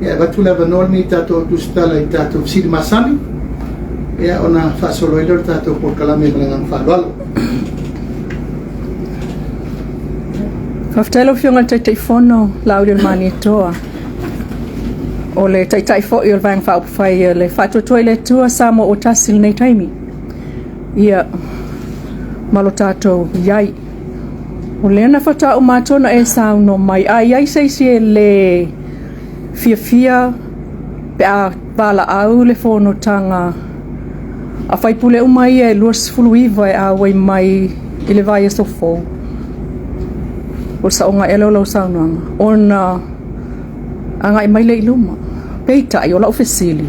Ia, e avatu le avanoa lenei i tatou au tusitala i tatou fesili masani, ia, ona faasolo ai lea o le tatou polokalame ma le agaga faaaloalo. Faafetai lau Afioga i le Taitaifono Laaulialemalietoa, o le Taitai foi o le Vaega Faaupufai a le Faatuatua i le Atua Samoa ua Tasi i lenei taimi. Ia, ma lo tatou i ai. O lea na faatoa uma atu ona e saunoa mai, a i ai se isi e le fiafia pe a valaau le fonotaga a faipule uma ia e 29 e auai mai i le vaiaso fou, o le saoga ea lea o lau saunoaga, ona agai mai lea i luma. Peitai, o lau fesili,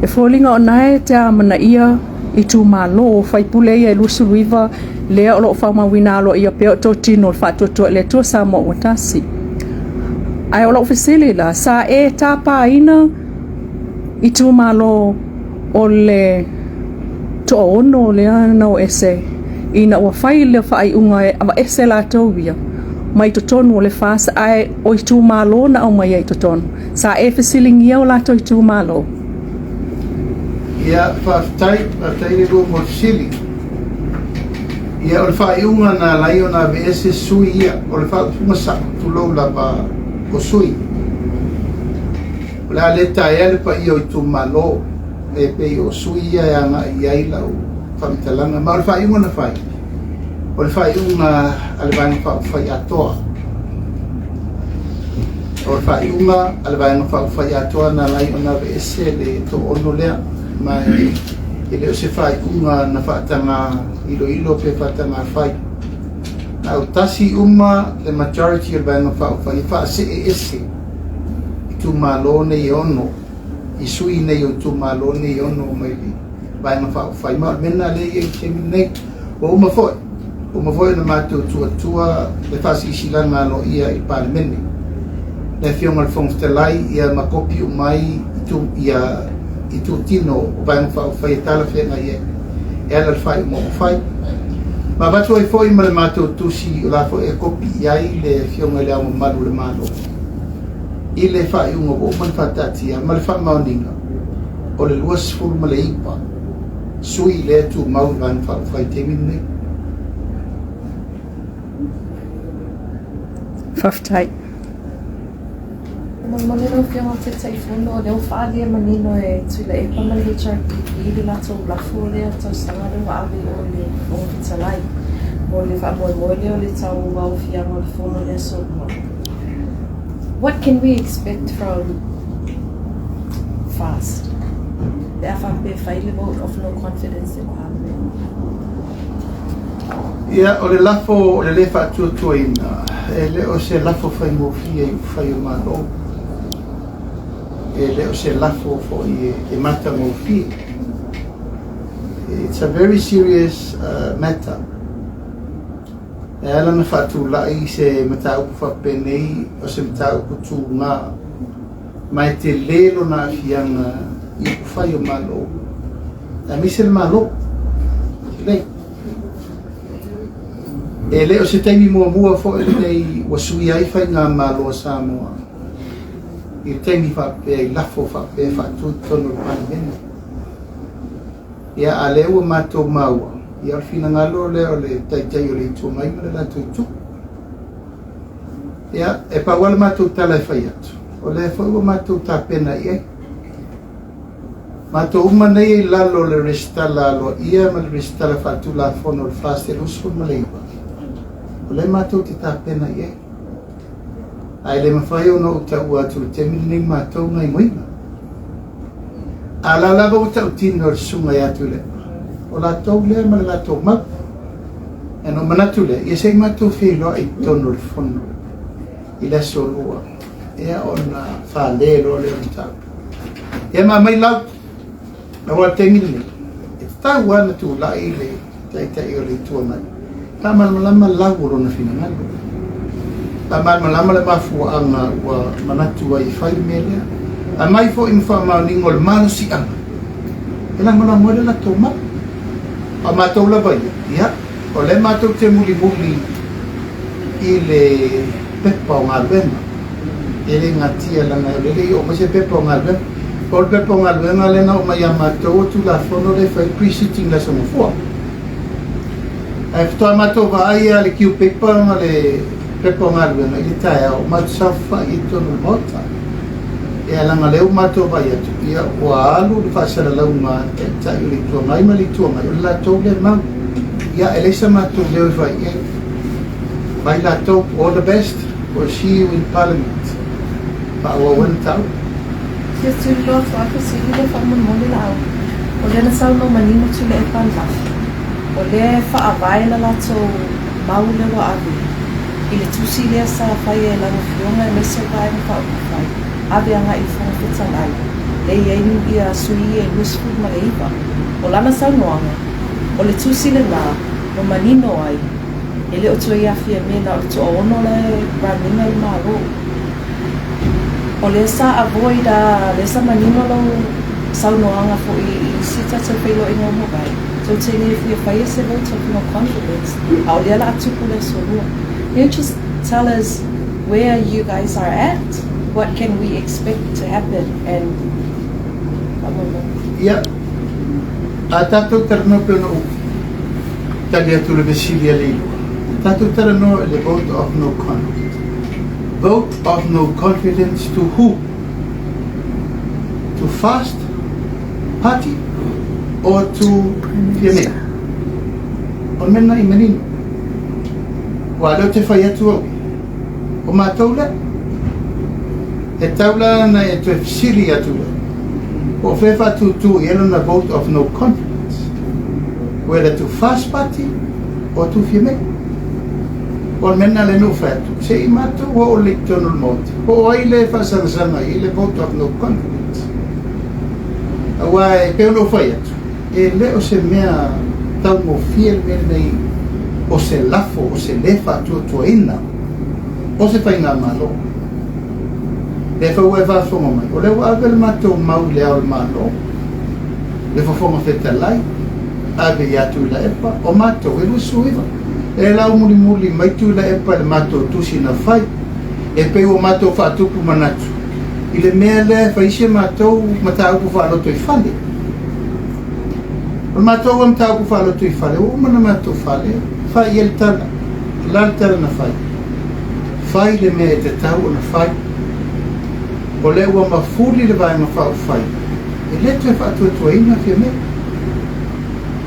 e foliga o na e te amanaia itumalo o faipule ia e 29 lea o lo o faamauina aloaia pea o totino o le Faatuatua i le Atua Samoa ua Tasi. Ae o lau fesili la, sa e tapaina itumalo o le toaono lea na o ese ina ua fai le faaiuga e aveese latou ia mai totonu o le FAST, ae o itumalo na aumai ai i totonu. Sa e fesiligia o latou itumalo? Ia, faafetai, faafetai le lua mo le fesili. Ia, o le faaiuga na ala ai ona aveese sui ia, o le faaupuga sao, tulou lava, o sui. O le a le taea le paia o itumalo, e pei o sui ia e agai i ai lau faamatalaga. Ma o le faaiuga na fai, o le faaiuga a le Vaega Faaupufai Atoa. O le faaiuga a le Vaega Faaupufai Atoa na ala ai ona aveese le toaono lea, ma e le o se faaiuga na faataga iloilo pe faataga fai. Na autasi uma le majority o le Vaega Faaupufai e faasee ese itumalo nei e ono, i sui nei o itumalo nei e ono mai le Vaega Faaupufai. Ma o le mea lena lea e i ai i le taimi lenei. Ua uma foi, uma foi ona matou tuatua le faasilasilaga aloaia i le Palemene. Le Afioga i le Fofoga Fetalai, ia ma kopi uma ai ia itutino o Vaega Faaupufai e talafeagai ai e ala i le faaiuga ua fai. Ma avatu ai foi ma le matou tusi o la foi e kopi i ai le Afioga i Le Ao Mamalu o le Malo i le faaiuga ua uma ona faataatia ma le faamaoniga o le 29 sui lea e tumau i le Vaega Faaupufai i le taimi lenei. Faafetai. Molemole lau Afioga i le Taitaifono, o lea ua faaalia manino e Tuilaepa ma le HRPP le latou lafo lea tausaga lea ua ave i o i le Fofoga Fetalai mo le faamoemoe lea o le tauaofiaga o le fono i le aso Lua. What can we expect from FAST pe a faapea e fai le vote of no confidence i le Palemene? Ia, o le lafo o le lē faatuatuaina, e le o se lafo faigofie i upufai o Malo. E le o se lafo foi e matagofie. It's a very serious matter. E ala ona faatulai se mataupu faapenei o se mataupu tuga ma e tele lona aafiaga i upufai o Malo, aemaise le Malo. Lelei. E le o se taimi muamua foi lenei ua suia ai faigamalo a Samoa i le taimi faapea i lafo faapea e faatu i totonu o le Palemene. Ia, a lea ua matou maua, ia o le finagalo lea o le Taitai o le Itu Agai ma le latou Itu. Ia, e pau lava le matou tala e fai atu, o lea foi ua matou tapena i ai. Matou uma nei e i lalo o le resitala aloaia ma le resitala faatulafono o le 429, o lea matou te tapena i ai. Ae le mafai ona ou taua atu i le taimi lenei le matou gaimoiga. A la lava ua tautino le susuga ia Tuilaepa, o latou lea ma le latou mau. Ia ona ou manatu lea, ia se i matou feiloai i totonu o le fono i le aso Lua, ia ona fale loa lea o le mataupu. Ia ma aumai lau, aua o le taimi lenei, e tatau lava ona tulai le Taitai o le Itu Agai, faamalamalama lau o lona finagalo, faamalamalama le mafuaaga ua manatu ai e fai le mea lea, aumai foi ma faamaoniga o le malosiaga e lagolago ai le latou mau. A o matou lava ia, ia, o lea matou te mulimuli i le pepa o galuega. E le gatia leaga o lea e le i oo mai se pepa o galuega. O le pepa o galuega lea na oo mai ia matou o Tulafono lea e fai pre-sitting i le Aso Gafua. Ae faatoa matou vaai lava i le Q paper ma le pepa o galuega i le taeao, matou saofafai i totonu o le Maota. Ia leaga o lea ua matou vaai atu, ia ua alu le faasalalauga a le Taitai o le Itu Agai ma le Itu Agai, o le latou lea mau. Ia e leai sa matou leo e fai i ai. Mai latou, all the best, we'll see you in Parliament. Faaauau ai le mataupu. Fia tuliloa atu ai fesili lea faamolemole Laauli. O lea na saunoa manino Tuilaepa ananafi, o lea e faavae la latou mau lea ua ave i le tusi lea sa faia e lau Afioga aemaise o Vaega Faaupufai, ave agai i le Fofoga Fetalai, lea e i ai ia sui e 29. O lana saunoaga, o le tusi lena ua manino ai, e le o toe ia Fiame na o le toaono la e run ina le Malo. O lea sa avoid a, lea sa manino lau saunoaga foi i isi tatou feiloaiga ua mavae, tou te le fia faia se vote of no confidence, a o lea la a tupu le aso lua. Can you just tell us where you guys are at? What can we expect to happen? And faamoemoe. Ia, a tatou talanoa pei ona ou tali atu i le fesili a Leilua, tatou talanoa i le vote of no confidence. Vote of no confidence to who? To Fast Party or to Fiamē? O le mea lena i manino. Aua o lea ou te fai atu au ia, o matou lea. E tau la ona e toe fesili atu lea, po o fea e faatūtū i ai lona vote of no confidence, whether to Fast Party or to Fiamē. O le mea lena lea na ou fai atu, se i matou oo lelei i totonu o le Maota, po o ai lea e faasangasaga i ai le vote of no confidence. Aua e pei ona ou fai atu, e le o se mea taugofie le mea lenei o se lafo, o se le faatuatuaina o se faigamalo. Lea foi ua e faafofoga mai, o lea ua ave le matou mau i le Ao o le Malo, le Fofoga Fetalai, ave ia Tuilaepa, o matou e 29. E laumulimuli mai Tuilaepa i le matou tusi na fai, e pei ua matou faatupu manatu i le mea lea e fai si a matou mataupu faalotoifale. O le matou lava mataupu faalotoifale, ua uma ona matou fale, fai i ai le tala. O le a le tala na fai? Fai le mea e tatau ona fai. O lea ua mafuli le Vaega Faaupufai, e le toe faatuatuaina Fiamē.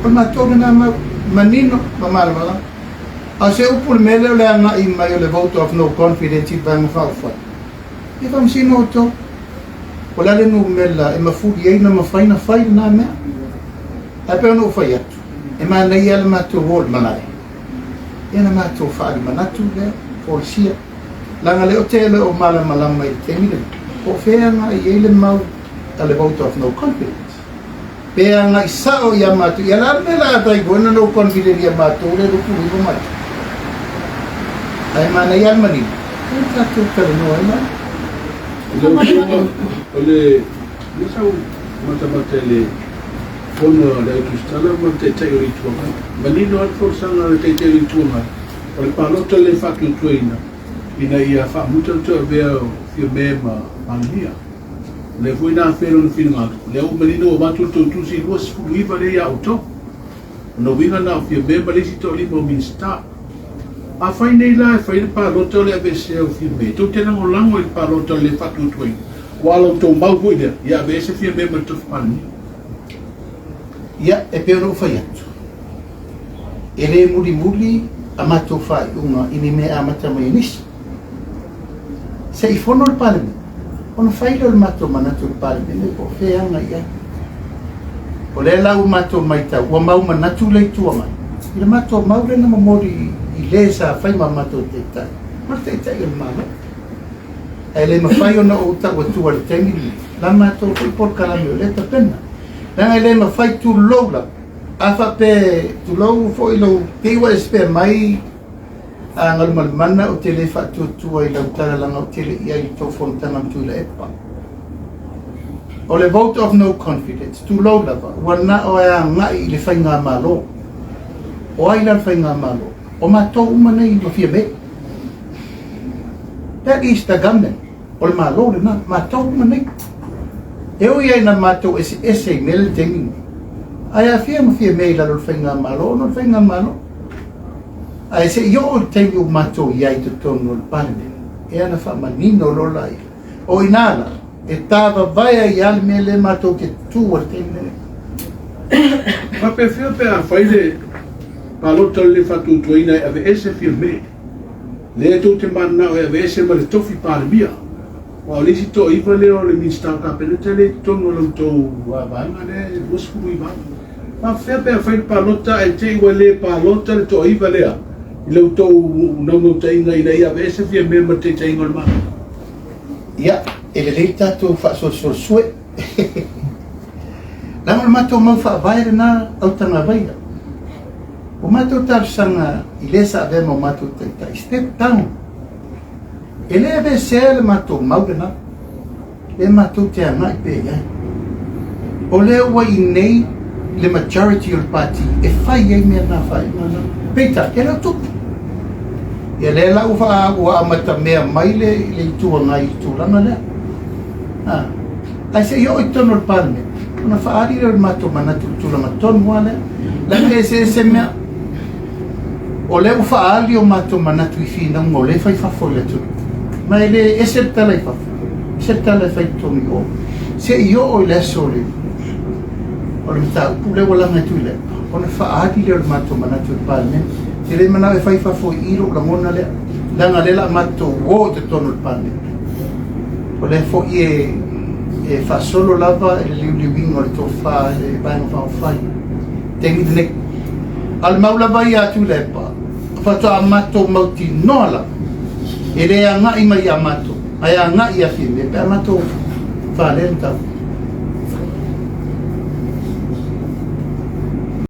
O le matou lena mau, manino ma malamalama. A o se upu i le mea lea o le agai mai o le vote of no confidence i le Vaega Faaupufai, ia faamasino outou. O le a le numera e mafuli ai ona mafai ona fai lena mea? Ae pei ona ou fai atu, e manaia lava le matou o i le malae, ia ona matou faaali manatu lea, folasia. Leaga o lea ou te le o malamalama i le taimi lenei, po o fea e agai i ai le mau a le vote of no confidence. Pe agai sao ia matou, ia o le a le mea o le a fai foi ona no confidence ia matou le 29 matou. Ae manaia lava le manino, ia tatou talanoa ai la. Lau Afioga, o le lea sa ou matamata i le fono a le Au Tusitala ma le Taitai o le Itu Agai. Manino lava le folasaga a le Taitai o le Itu Agai, o le palota lea e faatuatuaina ina ia faamuta le toe avea o Fiame ma Palemia. O lea foi na afea lona finagalo, o lea ua manino ua avatu le tou tusi 29 lea ia outou. O lona uiga na o Fiame ma le isi toalima o Minisita. Afai nei la e fai le palota o le aveesea o Fiame, tou te lagolago i le palota o le le faatuatuaina, aua o la outou mau foi lea, ia aveese Fiame ma le tofi Palemia. Ia, e pei ona ou fai atu, e le mulimuli a matou faaiuga i ni mea e amata mai e nisi. Se i fono le Palemene, ona fai lea o le matou manatu i le Palemene po o fea e aga i ai. O lea la ua matou matau, ua mau manatu le Itu Agai i le matou mau lea na momoli i le sa fai ma matou taitai, ma le Taitai o le Malo. Ae le mafai ona ou tau atua i le taimi lenei la matou foi polokalame o lea e tapena. Leaga e le mafai, tulou lava, a faapea, tulou foi lou, te i ua e spare mai A Galumalemana ou te le faatuatua i lau tala leaga ou te le i ai i le tou fonotaga ma Tuilaepa. O le vote of no confidence, tulou lava, ua na o e agai i le faigamalo. O ai la le faigamalo? O matou uma nei ma Fiamē. That is the government. O le Malo lena, matou uma nei. E ui ai ina matou eseese i mea le taimi lenei, ae afia ma Fiamē i lalo o le Faigamalo ona o le Faigamalo. Ae se i oo i le taimi ua matou i ai i totonu o le Palemene, ia ona faamanino loa laia. O i ina la, e tavavae ai lava le mea lea matou te tutu ai i le taimi lenei. Faapefea pe a fai le palota o le le faatuatuaina e aveese Fiamē? Lea tou te mananao e aveese ma le tofi Palemia. Aua o le isi toaiva lea o le Minisita o le Kapeneta lea i totonu o la outou vaega lea e 29 ai. Faapefea pe afai le palota ae te i ua le palota le toaiva lea i la outou naunautaiga ina ia aveese Fiamē ma le taitaiga o le Malo? Ia, e lelei le tatou faasolosolo sue. Leaga o le matou mau faavae lena autagavaia. Ua matou talosaga i le sa avea ma o matou taitai, step down. E le aveesea le matou mau lena, lea matou te agai pea i ai. O lea ua i inei le majority o le pati e fai ai mea na faaiuga na. Peitai, e le o tupu. Ia lea la ua, ua amatamea mai le, le Itu Agai i le tulaga lea. Ha. Ae se i oo i totonu o le Palemene, ona faaali lea o le matou manatu i le tulaga tonu lava lea. Leaga e eseese mea. O lea ua faaali o matou manatu i finauga o lea e fai fafo i le atunuu. Ma e le ese le tala i fafo, ese le tala e fai i totonu i o. Se i oo i le aso o le, o le mataupu lea ua laga e Tuilaepa, ona faaali lea o le matou manatu i le Palemene. Ou te le manao e fai fafo i i lou lagona lea, leaga o lea o le a matou o i totonu o le Palemene. O lea foi e, e faasolo lava i le liuliuina o le tofa i le Vaega Faaupufai. Taimi lenei. A o le mau lava ia a Tuilaepa, faatoa matou mautinoa lava, e le agai mai ia matou, ae agai ia Fiamē pe a matou faalea le mataupu.